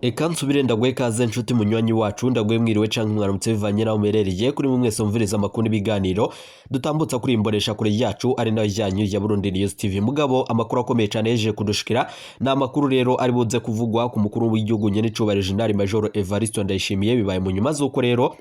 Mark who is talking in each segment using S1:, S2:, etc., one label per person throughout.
S1: Eka nsubire ndaguhe ikaze nshuti munywanyi wacu, ndaguhe mwiriwe canke mwaramutse bivanye naho muherereye. Kuri mwe mwese mumviriza amakuru n'ibiganiro dutambutsa kuri imbonesha kure yacu, ari nayo yanyu ya Burundi News TV. Mugabo amakuru akomeye cane yeje kudushikira ni amakuru rero ari buze kuvugwa ku mukuru w'igihugu nyene cubahiro General Major Evariste Ndayishimiye. Bibaye mu nyuma z'uko rero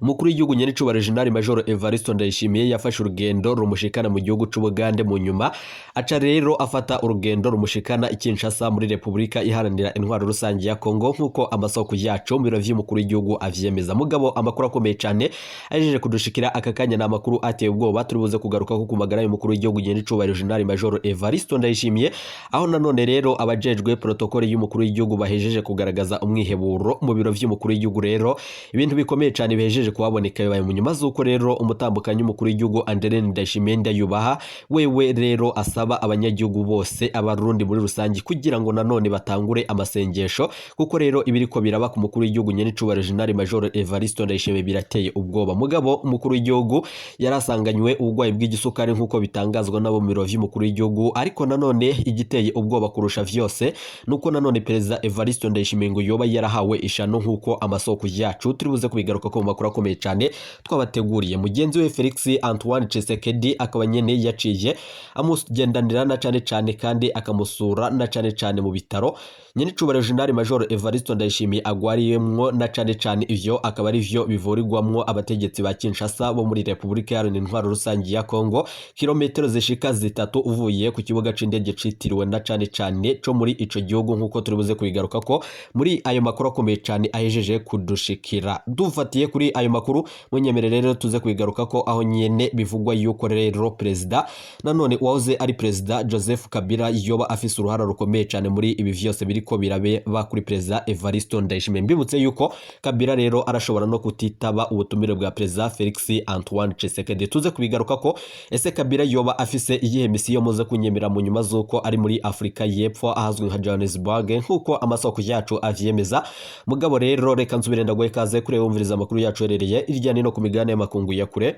S1: umukuru w'igihugu nyenicubahiro General Major Evariste Ndayishimiye yafashe urugendo rumushikana mu gihugu c'Ubugande, mu nyuma aca rero afata urugendo rumushikana i Kinshasa muri Repubulika Iharanira Intwaro Rusange ya Kongo, nk'uko amasoko yacu mu biro vy'umukuru w'igihugu avyemeza. Mugabo amakuru akomeye cane ajeje kudushikira aka kanya ni amakuru ateye ubwoba turi buze kugaruka ko ku magara y'umukuru w'igihugu nyenicubahiro General Major Evariste Ndayishimiye, aho nanone rero abajejwe protokole y'umukuru w'igihugu bahejeje kugaragaza umwiheburo mu biro vy'umukuru w'igihugu. Rero ibintu bikomeye cane bihejeje kuhaboneka bibaye mu nyuma z'uko rero umutambukanyi w'umukuru w'igihugu André Ndayishimiye Ndayubaha wewe rero asaba abanyagihugu bose, abarundi muri rusange, kugira ngo nanone batangure amasengesho, kuko rero ibiriko biraba ku mukuru w'igihugu nyenicubahiro General Major Evariste Ndayishimiye birateye ubwoba. Mugabo umukuru w'igihugu yarasanganywe uburwayi bw'igisukari, nk'uko bitangazwa n'abo mu biro vy'umukuru w'igihugu. Ariko nanone igiteye ubwoba kurusha vyose nuko nanone Perezida Evariste Ndayishimiye ngo yoba yarahawe ishano, nk'uko amasoko yacu turi buze kubigaruka ko mu makuru akomeye cyane twabateguriye. Mugenzi we Felix Antoine Tshisekedi akaba nyene yaciye amugendanira na cane cane kandi akamusura na cane cane mu bitaro nyenicubahiro General Major Evariste Ndayishimiye agwariyemwo, na cane cane ivyo akaba ari vyo bivurirwamwo abategetsi ba Kinshasa bo muri Repubulika Iharanira Intwaro Rusange ya Kongo, kilometero zishika 3 uvuye ku kibuga c'indege citiriwe na cane cane co muri ico gihugu, nk'uko turi buze kubigaruka ko muri ayo makuru akomeye cane ahejeje kudushikira. Dufatiye kuri ayo makuru, munyemerere rero tuze kubigaruka ko aho nyene bivugwa yuko rero perezida nanone uwahoze ari perezida Joseph Kabila yoba afise uruhara rukomeye cane muri ibi vyose biriko birabeba kuri perezida Evariste Ndayishimiye. Mbibutse yuko Kabila rero arashobora no kutitaba ubutumire bwa perezida Felix Antoine Tshisekedi. Tuze kubigaruka ko ese Kabila yoba afise iyihe misiyo? Muze kunyemera mu nyuma z'uko ari muri Afrika y'Epfo ahazwi nka Johannesburg, nk'uko amasoko yacu avyemeza. Mugabo rero reka nsubire ndaguhe ikaze kuri wumviriza amakuru yacu herereye irya nino ku migabane y'amakungu ya kure,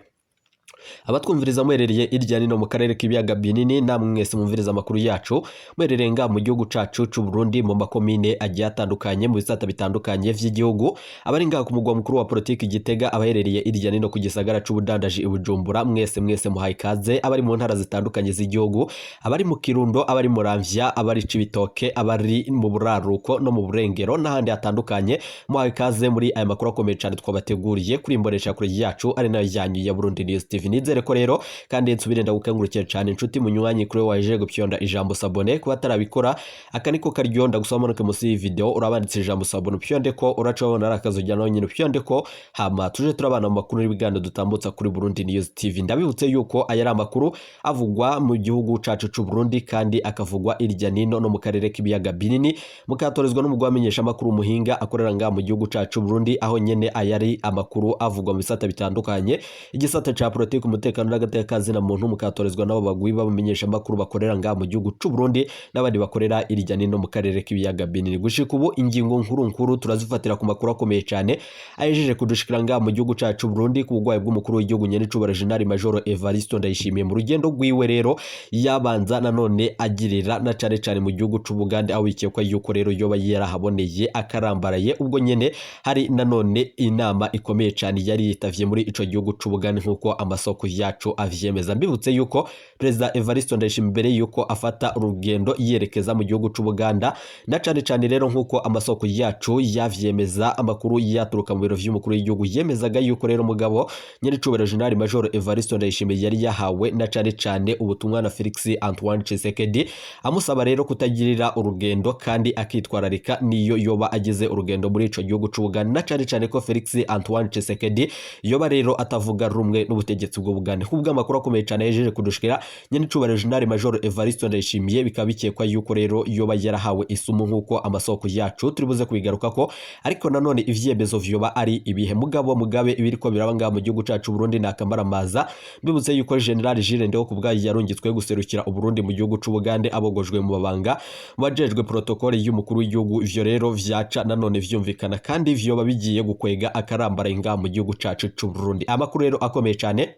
S1: abatwumviriza muherereye irya nino mu karere k'ibiyaga binini, namwe mwese mwumviriza amakuru yacu muherereye nga mu gihugu cacu c'u Burundi, mu makomine agiye atandukanye, mu bisata bitandukanye vy'igihugu, abari ngaha ku mugwa mukuru wa politiki Gitega, abaherereye irya nino ku gisagara c'ubudandaji i Bujumbura, mwese mwese muhaye ikaze. Abari mu ntara zitandukanye z'igihugu, abari mu Kirundo, abari Muramvya, abari Cibitoke, abari mu buraruko no mu burengero n'ahandi hatandukanye, muhaye ikaze muri aya makuru akomeye cane twabateguriye kuri imbonesha kure yacu, ari nayo yanyu ya Burundi News TV. Nizere ko rero kandi nsubire ndagukangurukira cyane inshuti munywanyi kuri waje gupyonda ijambo s'abonner. Kuba atarabikora, aka niko karyo ndagusaba manuke munsi y'iyi video, urabanditse ijambo s'abonner, upyonde ko uraca wabona ari akazu ujya nawe nyine upyonde ko, hama tuje turabana mu makuru n'ibiganiro dutambutsa kuri Burundi News TV. Ndabibutse yuko aya ari amakuru avugwa mu gihugu cacu c'u Burundi kandi akavugwa irya nino no mu karere k'ibiyaga binini, mukatorezwa n'umugwi wamenyesha amakuru umuhinga akorera ngaha mu gihugu cacu Burundi, aho nyene aya ari amakuru avugwa mu bisata bitandukanye, igisata ca politiki, umutekano n'agateka na muntu, mukatorezwa nabo bagwi bamenyesha amakuru bakorera ngaha mu gihugu c'u Burundi n'abandi bakorera irya nino mu karere k'ibiyaga binini. Gushika ubu ingingo nkuru nkuru turazifatira ku makuru akomeye cane ahejeje kudushikira ngaha mu gihugu cacu Burundi ku bugwayi bw'umukuru w'igihugu nyenicubahiro General Major Evariste Ndayishimiye. Mu rugendo rwiwe rero yabanza nanone agirira na cane cane mu gihugu c'u Bugande, aho bikekwa yuko rero yoba yarahaboneye akarambaraye, ubwo nyene hari nanone inama ikomeye cane yari yitavye muri ico gihugu c'u Bugande, nk'uko amasoko yacu avyemeza. Mbibutse yuko Perezida Evariste Ndayishimiye mbere yuko afata urugendo yerekeza mu gihugu c'u Buganda, na cane cane rero nk'uko amasoko yacu yavyemeza, amakuru yaturuka mu biro vy'umukuru w'igihugu yemezaga yuko rero mugabo nyenicubahiro General Major Evariste Ndayishimiye yari yahawe na cane cane ubutumwa na Felix Antoine Tshisekedi, amusaba rero kutagirira urugendo kandi akitwararika niyo yoba agize urugendo muri ico gihugu c'u Buganda, na cane cane ko Felix Antoine Tshisekedi yoba rero atavuga rumwe n'ubutegetsi bw'u Buganda. Kubw'amakuru akomeye cane yejeje kudushikira, nyenicubahiro General Major Evariste Ndayishimiye bikaba bikekwa yuko rero yoba yarahawe isumu, nk'uko amasoko yacu turi buze kubigaruka ko. Ariko nanone ivyemezo vyoba ari ibihe? Mugabo mugabe ibiriko biraba ngaha mu gihugu cacu Burundi ni akamaramaza. Mbibutse yuko General Jules Ndihokubwayo yarungitswe guserukira Uburundi mu gihugu c'u Bugande, abogojwe mu mabanga mu bajejwe protokole y'umukuru w'igihugu. Ivyo rero vyaca nanone vyumvikana kandi vyoba bigiye gukwega akarambaraye ngaha mu gihugu cacu c'u Burundi. Amakuru rero akomeye cane.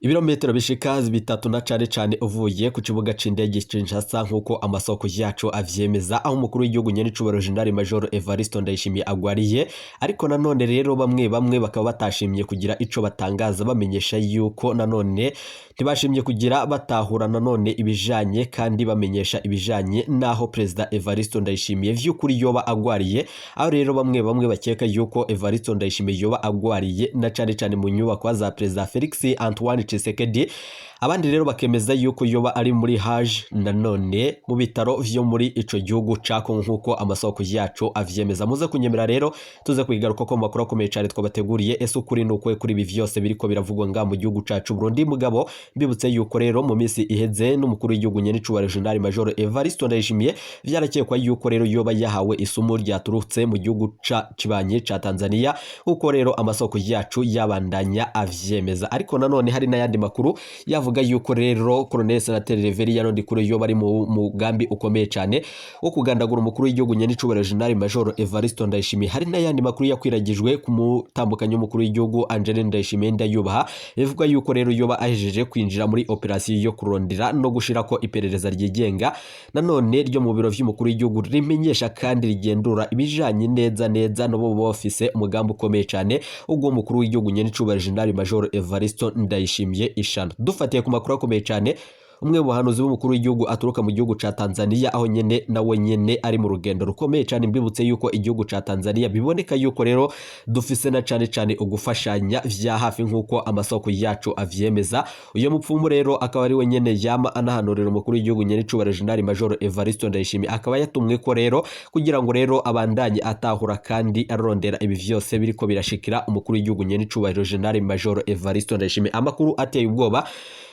S1: Ibirometero bishika 3 na cane cane uvuye ku kibuga c'indege Kinshasa, nk'uko amasoko yacu avyemeza, aho umukuru w'igihugu nyenicubahiro General Major Evariste Ndayishimiye agwariye. Ariko nanone rero bamwe bamwe bakaba batashimye kugira ico batangaza, bamenyesha yuko nanone ntibashimye kugira batahura nanone ibijanye kandi bamenyesha ibijanye naho Perezida Evariste Ndayishimiye vy'ukuri yoba agwariye. Aho rero bamwe bamwe bakeka yuko Evariste Ndayishimiye yoba agwariye na cane cane mu nyubakwa za Perezida Felix Antoine Tshisekedi. Abandi rero bakemeza yuko yoba ari muri Haj nanone mu bitaro vyo muri ico gihugu ca Kongo, nk'uko amasoko yacu avyemeza. Muze kunyemera rero tuze kwigaruka ko makuru akomeye cane twabateguriye. Ese ukuri ni ukwe kuri ibi vyose biriko biravugwa nga mu gihugu cacu Burundi? Mugabo mbibutse yuko rero mu minsi iheze n'umukuru w'igihugu nyenicubahiro General Major Evariste Ndayishimiye vyarakekwa yuko rero yoba yahawe isumu ryaturutse mu gihugu ca kibanye ca Tanzania, kuko rero amasoko yacu yabandanya avyemeza. Ariko nanone hari n'ayandi makuru yavuga yuko rero Colonel Senateri Reverien Ndikuriyo yoba ari mu mugambi ukomeye cyane wo kugandagura umukuru w'igihugu nyenicubahiro General Major Evariste Ndayishimiye. Hari n'ayandi makuru yakwiragijwe ku mutambukanyi w'umukuru w'igihugu Angeline Ndayishimiye Ndayubaha, bivuga yuko rero yoba ahejeje kwinjira muri operasiyo yo kurondera no gushirako iperereza ryigenga nanone ryo mu biro vy'umukuru w'igihugu, rimenyesha kandi rigendura ibijanye neza neza no bo bafise umugambi ukomeye cyane ubwo umukuru w'igihugu nyenicubahiro General Major Evariste Ndayishimiye ishano. Dufatiye ku makuru akomeye cyane, umwe mu bahanuzi b'umukuru w'igihugu aturuka mu gihugu ca Tanzania, aho nyene nawe nyene ari mu rugendo rukomeye cyane. Mbibutse yuko igihugu ca Tanzania biboneka yuko rero dufise na cane cane ugufashanya vya hafi, nk'uko amasoko yacu avyemeza. Uyo mupfumu rero akaba ari we nyene yama anahanurira umukuru w'igihugu nyenicubahiro General Major Evariste Ndayishimiye, akaba yatumwe ko rero kugira ngo rero abandanye atahura kandi arondera ibi vyose biriko birashikira umukuru w'igihugu nyenicubahiro General Major Evariste Ndayishimiye. Amakuru ateye ubwoba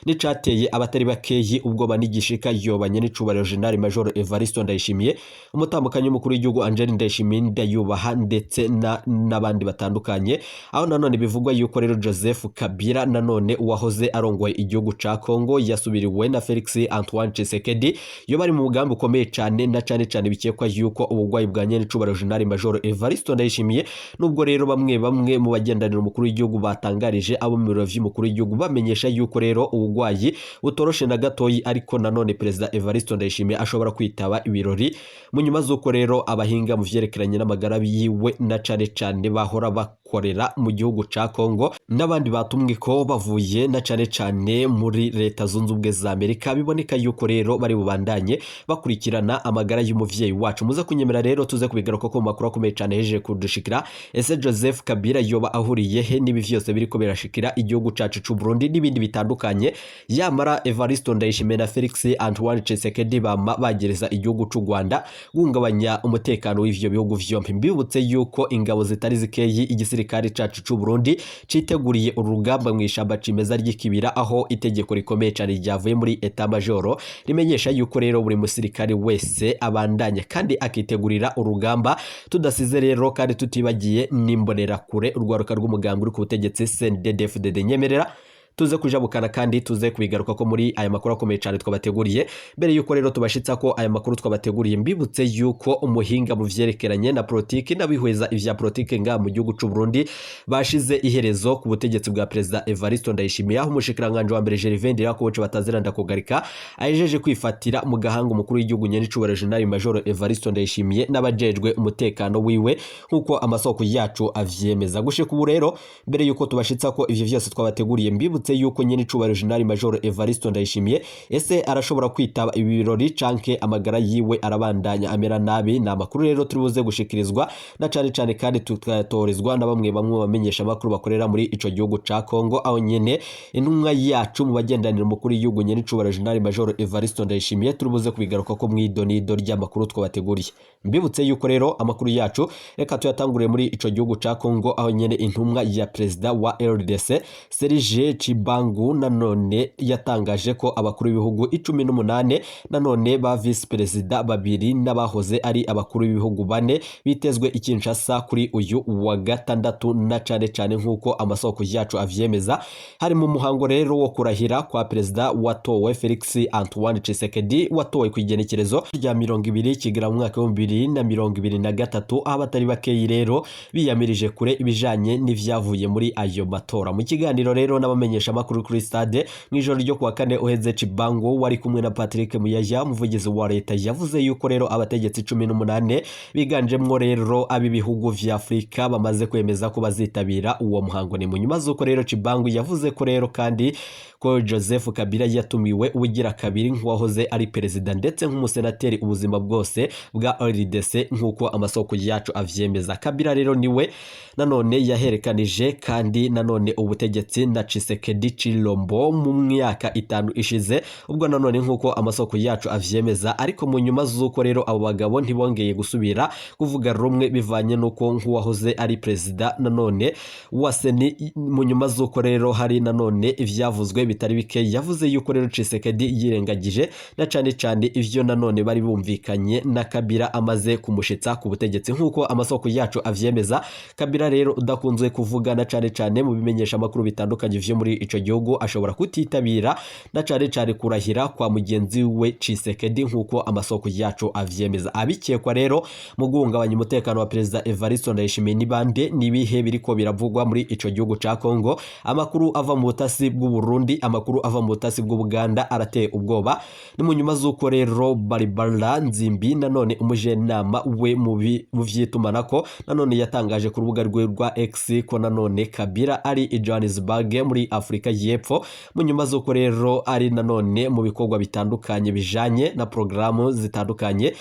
S1: n'icateye abatari bakeyi ubwoba n'igishika yobanye n'icubahiro General Major Evariste Ndayishimiye, umutambukanyi w'umukuru w'igihugu Angeline Ndayishimiye Ndayubaha, ndetse n'abandi batandukanye. Aho nanone bivugwa yuko rero Joseph Kabila nanone uwahoze arongoye igihugu ca Congo yasubiriwe na Felix Antoine Tshisekedi, yo bari mu mugambi ukomeye cane na cane cane bikekwa yuko ubugwayi bwa nyenicubahiro General Major Evariste Ndayishimiye, nubwo rero bamwe bamwe mu bagendanira umukuru w'igihugu batangarije abo mu biro vy'umukuru w'igihugu bamenyesha yuko rero ubugwayi butoroshe na gatoyi, ariko nanone Perezida Evariste Ndayishimiye ashobora kwitaba ibirori mu nyuma z'uko rero abahinga mu vyerekeranye n'amagara yiwe na cane cane bahora bakorera mu gihugu ca Congo n'abandi batumwe ko bavuye na cane cane muri Leta Zunze Ubumwe za Amerika, biboneka yuko rero bari bubandanye bakurikirana amagara y'umuvyeyi wacu. Muze kunyemera rero tuze kubigaruka ko mu makuru akomeye cane hejeje kudushikira. Ese Joseph Kabila yoba ahuriye he n'ibi vyose biriko birashikira igihugu cacu c'u Burundi n'ibindi bitandukanye? Yamara Evariste Ndayishimiye na Felix Antoine Tshisekedi bama bagereza igihugu c'u Rwanda guhungabanya umutekano w'ivyo bihugu vyompi. Mbibutse yuko ingabo zitari zikeyi igisirikare cacu c'u Burundi citeguriye urugamba mu ishamba cimeza ry'ikibira, aho itegeko rikomeye cane ryavuye muri état major rimenyesha yuko rero buri musirikare wese abandanya kandi akitegurira urugamba. Tudasize rero kandi tutibagiye n'imbonerakure, urwaruka rw'umugambi uri ku butegetsi CNDD-FDD. Nyemerera tuze kujabukana kandi tuze kubigaruka ko muri aya makuru akomeye cyane twabateguriye. Mbere yuko rero tubashitsa ko aya makuru twabateguriye, mbibutse yuko umuhinga mu vyerekeranye na politiki n'abihweza ivya politiki nga mu gihugu c'u Burundi bashize iherezo ku butegetsi bwa Perezida Evariste Ndayishimiye, aho umushikiranganje wa mbere Gervais Ndirakobuca batazira ndakugarika ahejeje kwifatira mu gahanga umukuru w'igihugu nyenicubahiro General Major Evariste Ndayishimiye n'abajejwe umutekano wiwe, nk'uko amasoko yacu avyemeza. Gushika ubu rero, mbere yuko tubashitsa ko ivyo vyose twabateguriye, mbibutse yuko nyenicubahiro General Major Evariste Ndayishimiye, ese arashobora kwitaba ibi birori canke amagara yiwe arabandanya amera nabi? Ni amakuru rero turi buze gushikirizwa na cane cane kandi tukayatorizwa na bamwe bamwe bamenyesha amakuru bakorera muri ico gihugu ca Congo, aho nyene intumwa yacu mu bagendanira umukuru w'igihugu nyenicubahiro General Major Evariste Ndayishimiye turi buze kubigaruka ko mwidonido ry'amakuru twabateguriye. Mbibutse yuko rero amakuru yacu reka tuyatanguriye muri ico gihugu ca Congo, aho nyene intumwa ya perezida wa RDC Serge Chibangu nanone yatangaje ko abakuru b'ibihugu 18 nanone ba vice perezida babiri n'abahoze ari abakuru b'ibihugu bane bitezwe i Kinshasa kuri uyu wa gatandatu, na cane cane nk'uko amasoko yacu avyemeza hari mu muhango rero wo kurahira kwa perezida watowe Felix Antoine Tshisekedi, watowe ku igenekerezo rya 20 Kigarama mu mwaka w'2023, aho abatari bakeyi rero biyamirije kure ibijanye n'ivyavuye muri ayo matora. Mu kiganiro rero n'abamenyesha n'abamenyeshamakuru kuri stade mw'ijoro ryo kuwa kane uheze. Chibangu wari kumwe na Patrick Muyaya, umuvugizi wa leta, yavuze yuko rero abategetsi 18 biganjemwo rero ab'ibihugu vya Afurika bamaze kwemeza ko bazitabira uwo muhango. Ni mu nyuma z'uko rero Chibangu yavuze ko rero kandi ko Joseph Kabila yatumiwe ubugira kabiri nk'uwahoze ari perezida ndetse nk'umusenateri ubuzima bwose bwa RDC, nk'uko amasoko yacu avyemeza. Kabila rero niwe nanone yaherekanije kandi nanone ubutegetsi na Tshisekedi Chilombo mu myaka 5 ishize, ubwo nanone nk'uko amasoko yacu avyemeza. Ariko mu nyuma z'uko rero abo bagabo ntibongeye gusubira kuvuga rumwe bivanye n'uko nk'uwahoze ari perezida nanone wa Seni, mu nyuma z'uko rero hari nanone ivyavuzwe bitari bike, yavuze yuko rero Tshisekedi yirengagije na cane cane ivyo nanone bari bumvikanye na Kabila amaze kumushitsa ku butegetsi, nk'uko amasoko yacu avyemeza. Kabila rero udakunzwe kuvuga na cane cane mu bimenyesha amakuru bitandukanye vyo muri ico gihugu ashobora kutitabira na cane cane kurahira kwa mugenzi we Tshisekedi, nk'uko amasoko yacu avyemeza. Abikekwa rero mu guhungabanya umutekano wa perezida Evariste Ndayishimiye ni bande? Nibihe biriko biravugwa muri ico gihugu ca Kongo? Amakuru ava mu butasi bw'u Burundi, amakuru ava mu butasi bw'u Buganda arateye ubwoba. Ni mu nyuma z'uko rero Barbara Nzimbi, nanone umujenama we mu vy'itumanako, nanone yatangaje ku rubuga rwe rwa X ko nanone Kabila ari i Johannesburg muri Afurika y'Epfo, mu nyuma z'uko rero ari nanone mu bikorwa bitandukanye bijanye na porogaramu zitandukanye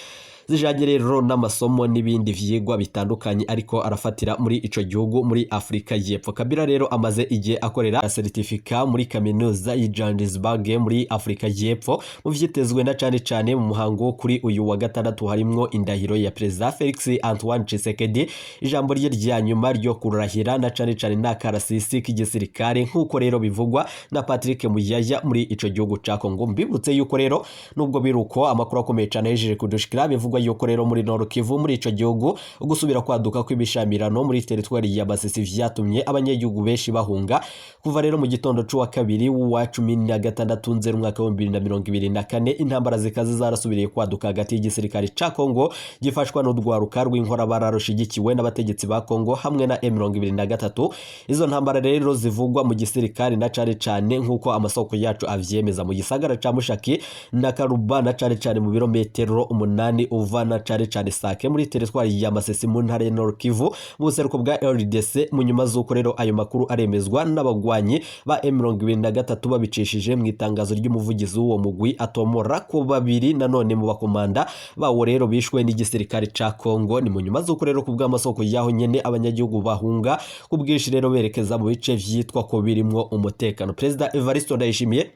S1: zijanye rero n'amasomo n'ibindi vyigwa bitandukanye ariko arafatira muri ico gihugu muri Afurika y'Epfo. Kabila rero amaze igihe akorera certificat muri kaminuza y'i Johannesburg muri Afurika y'Epfo. Mu vyitezwe na cane cane mu muhango kuri uyu wa gatandatu harimwo indahiro ya perezida Felix Antoine Tshisekedi, ijambo rye rya nyuma ryo kurahira na cane cane n'akarasisi k'igisirikare, nk'uko rero bivugwa na Patrick Muyaya muri ico gihugu ca Kongo. Mbibutse yuko rero nubwo biruko, amakuru akomeye cane yejeje kudushikira bivugwa yuko rero muri Nord Kivu muri ico gihugu gusubira kwaduka kw'imishamirano muri teritwari ya Masisi vyatumye abanyagihugu benshi bahunga kuva rero mu gitondo c'uwa kabiri wa 16 Nzeri umwaka wa 2024. Intambara zikaze zarasubiriye kwaduka hagati y'igisirikare ca Kongo gifashwa n'urwaruka rw'inkorabara rushigikiwe n'abategetsi ba Kongo hamwe na M23. Izo ntambara rero zivugwa mu gisirikare na cane cane nk'uko amasoko yacu avyemeza mu gisagara ca Mushaki na Karuba na cane cane mu birometero 8 uva na cane cane Sake muri teritwari ya Masisi mu ntara ya Nord Kivu mu buseruko bwa RDC. Mu nyuma z'uko rero ayo makuru aremezwa n'abagwanyi ba M23 babicishije mu itangazo ry'umuvugizi w'uwo mugwi, atomora ko babiri nanone mu bakomanda bawo rero bishwe n'igisirikare ca Kongo. Ni mu nyuma z'uko rero ku bw'amasoko yaho nyene abanyagihugu bahunga ku bwinshi rero berekeza mu bice vyitwa ko birimwo umutekano. Perezida Evariste Ndayishimiye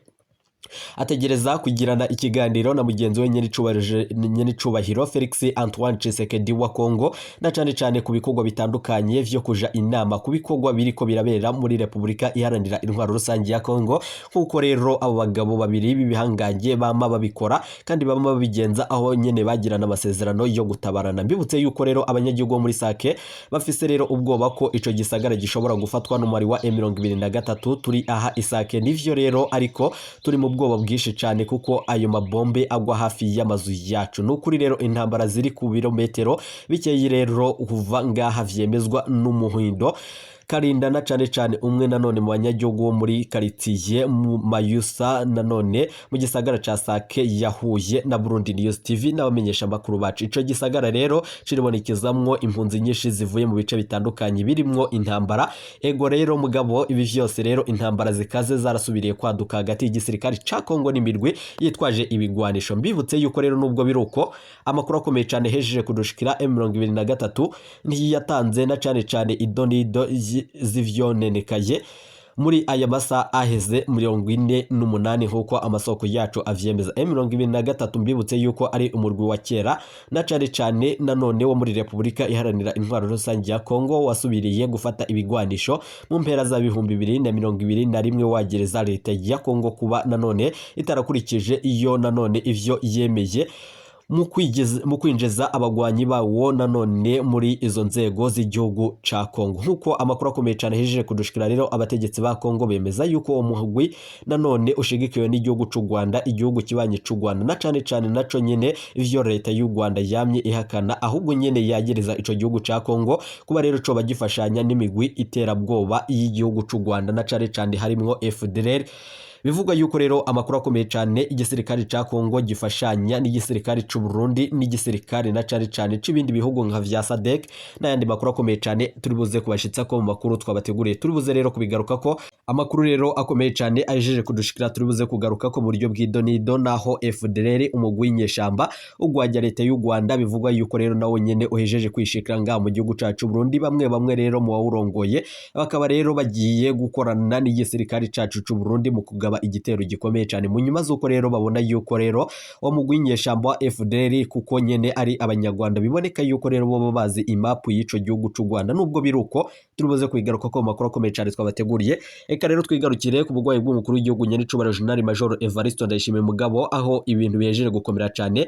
S1: ategereza kugirana ikiganiro na mugenzi we nyenicubahiro Felix Antoine Tshisekedi wa Kongo na cane cane ku bikorwa bitandukanye vyo kuja inama ku bikorwa biriko birabera muri Repubulika Iharanira Intwaro Rusange ya Kongo, nk'uko rero abo bagabo babiri b'ibihangange bama babikora kandi bama babigenza aho nyene bagirana amasezerano yo gutabarana. Mbibutse yuko rero abanyagihugu bo muri Sake bafise rero ubwoba ko ico gisagara gishobora gufatwa n'umwari wa M23. Turi aha Isake nivyo rero, ariko turi mu bwoba bwinshi cyane kuko ayo mabombe agwa hafi y'amazu yacu. Nukuri rero intambara ziri ku birometero bikeyi rero kuva ngaha, vyemezwa n'umuhindo Karinda na cane cane umwe nanone mu banyagihugu bo muri karitiye mu Mayusa nanone mu gisagara ca Sake yahuye na Burundi News TV n'abamenyesha makuru bacu. Ico gisagara rero ciribonekezamwo impunzi nyinshi zivuye mu bice bitandukanye birimwo intambara. Ego rero mugabo ibi vyose rero intambara zikaze zarasubiriye kwaduka hagati y'igisirikare ca Kongo n'imirwi yitwaje ibigwanisho. Mbibutse yuko rero nubwo biruko, amakuru akomeye cane hejeje kudushikira, M23 ntiyatanze na cane cane idonido z'ivyonenekaye muri aya masaha aheze 48, nk'uko amasoko yacu avyemeza. M23 mbibutse yuko ari umurwi wa kera na cane cane nanone wo muri Repubulika Iharanira Intwaro Rusange ya Kongo wasubiriye gufata ibigwanisho mu mpera za 2021, wagereza leta ya Kongo kuba nanone itarakurikije iyo nanone ivyo yemeye Mu kwinjiza abagwanyi bawo nanone muri izo nzego z'igihugu ca Kongo. Nk'uko amakuru akomeye cyane ahejeje kudushikira rero, abategetsi ba Kongo bemeza yuko uwo mugwi nanone ushigikiwe n'igihugu c'u Rwanda, igihugu kibanyi c'u Rwanda, na cane cane naco nyene ivyo leta y'u Rwanda yamye ihakana, ahubwo nyene yagereza ico gihugu ca Kongo kuba rero coba gifashanya n'imigwi iterabwoba y'igihugu c'u Rwanda, na cane cane harimwo FDLR. Bivugwa yuko rero amakuru akomeye cyane igisirikare ca Kongo gifashanya n'igisirikare c'u Burundi n'igisirikare na cane cane c'ibindi bihugu nka vya SADC, n'ayandi makuru akomeye cyane turi buze kubashitsa ko mu makuru twabateguriye. Turi buze rero kubigaruka ko amakuru rero akomeye cyane ajeje kudushikira, turi buze kugaruka ko mu buryo bw'idonido, naho FDLR, umugwi w'inyeshamba ugwanya leta y'u Rwanda, bivugwa yuko rero nawo nyene uhejeje kwishikira ngaha mu gihugu cacu Burundi. Bamwe bamwe rero mu wawurongoye bakaba rero bagiye gukorana n'igisirikare cacu c'u Burundi mu kugaba igitero gikomeye cyane, mu nyuma z'uko rero babona yuko rero uwo mugwi w'inyeshamba wa FDLR, kuko nyene ari abanyarwanda, biboneka yuko rero boba bazi imapu y'ico gihugu c'u Rwanda. Nubwo biri uko, turi buze kubigaruka ko mu makuru akomeye cyane twabateguriye. Reka rero twigarukire ku burwayi bw'umukuru w'igihugu nyenicubahiro Jenerali Major Evariste Ndayishimiye Mugabo, aho ibintu bihejeje gukomera cyane.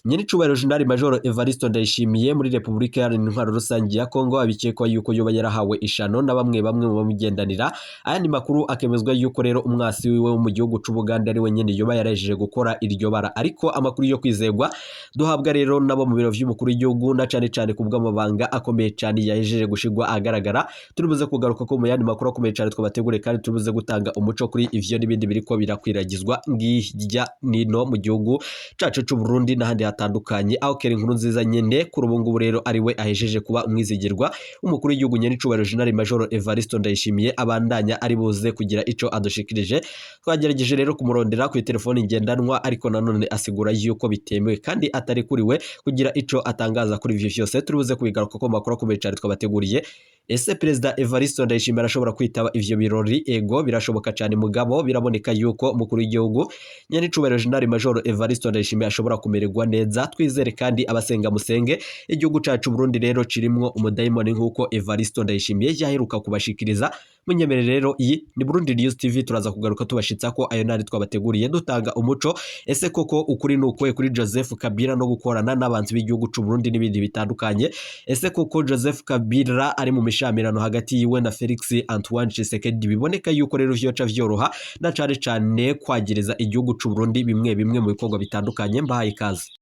S1: Nyenicubahiro Jenerali Major Evariste Ndayishimiye muri Repubulika Iharanira Intwaro Rusange ya Kongo abikekwa yuko yoba yarahawe ishano na bamwe bamwe mu bamugendanira. Ayandi makuru akemezwa yuko rero umwasi wiwe wo mu gihugu c'u Buganda ari we nyene yoba yarahejeje gukora iryo bara, ariko amakuru yo kwizegwa duhabwa rero nabo mu biro vy'umukuru w'igihugu, na cane cane ku bw'amabanga akomeye cyane yahejeje gushigwa ahagaragara, turi buze kugaruka ko mu yandi makuru akomeye cyane twabateguriye, kandi turi buze gutanga umuco kuri ivyo n'ibindi biriko birakwiragizwa ngirya nino mu gihugu cacu c'u Burundi n'ahandi hatandukanye, aho Kera inkuru nziza nyene kuri ubu ngubu rero ari we ahejeje kuba umwizigirwa umukuru w'igihugu nyenicubahiro Jenerali Major Evariste Ndayishimiye, abandanya ari buze kugira ico adushikirije. Twagerageje rero kumurondera ku telefoni ngendanwa, ariko nanone asigura yuko bitemewe kandi atari kuriwe kugira ico atangaza kuri ivyo vyose. Turi buze kubigaruka ko makuru akomeye cyane twabateguriye. Ese Perezida Evariste Ndayishimiye arashobora kwitaba ivyo birori? Ego, birashoboka cyane, mugabo biraboneka yuko umukuru w'igihugu nyenicubahiro Jenerali Major Evariste Ndayishimiye ashobora kumererwa neza. Twizere kandi abasenga musenge, igihugu cacu Burundi rero kirimwo umudayimoni nk'uko Evariste Ndayishimiye yaheruka kubashikiriza. Munyemere rero, iyi ni Burundi News TV, turaza kugaruka tubashitsa ko ayo nari twabateguriye, dutanga umuco. Ese koko ukuri ni ukuhe kuri Joseph Kabila no gukorana n'abantu b'igihugu c'u Burundi n'ibindi bitandukanye? Ese koko Joseph Kabila ari mu mishamirano hagati yiwe na Felix Antoine Tshisekedi? Biboneka yuko rero vyoca vyoroha na cane cane kwagiriza igihugu c'u Burundi bimwe bimwe mu bikorwa bitandukanye. Mbahaye ikaze.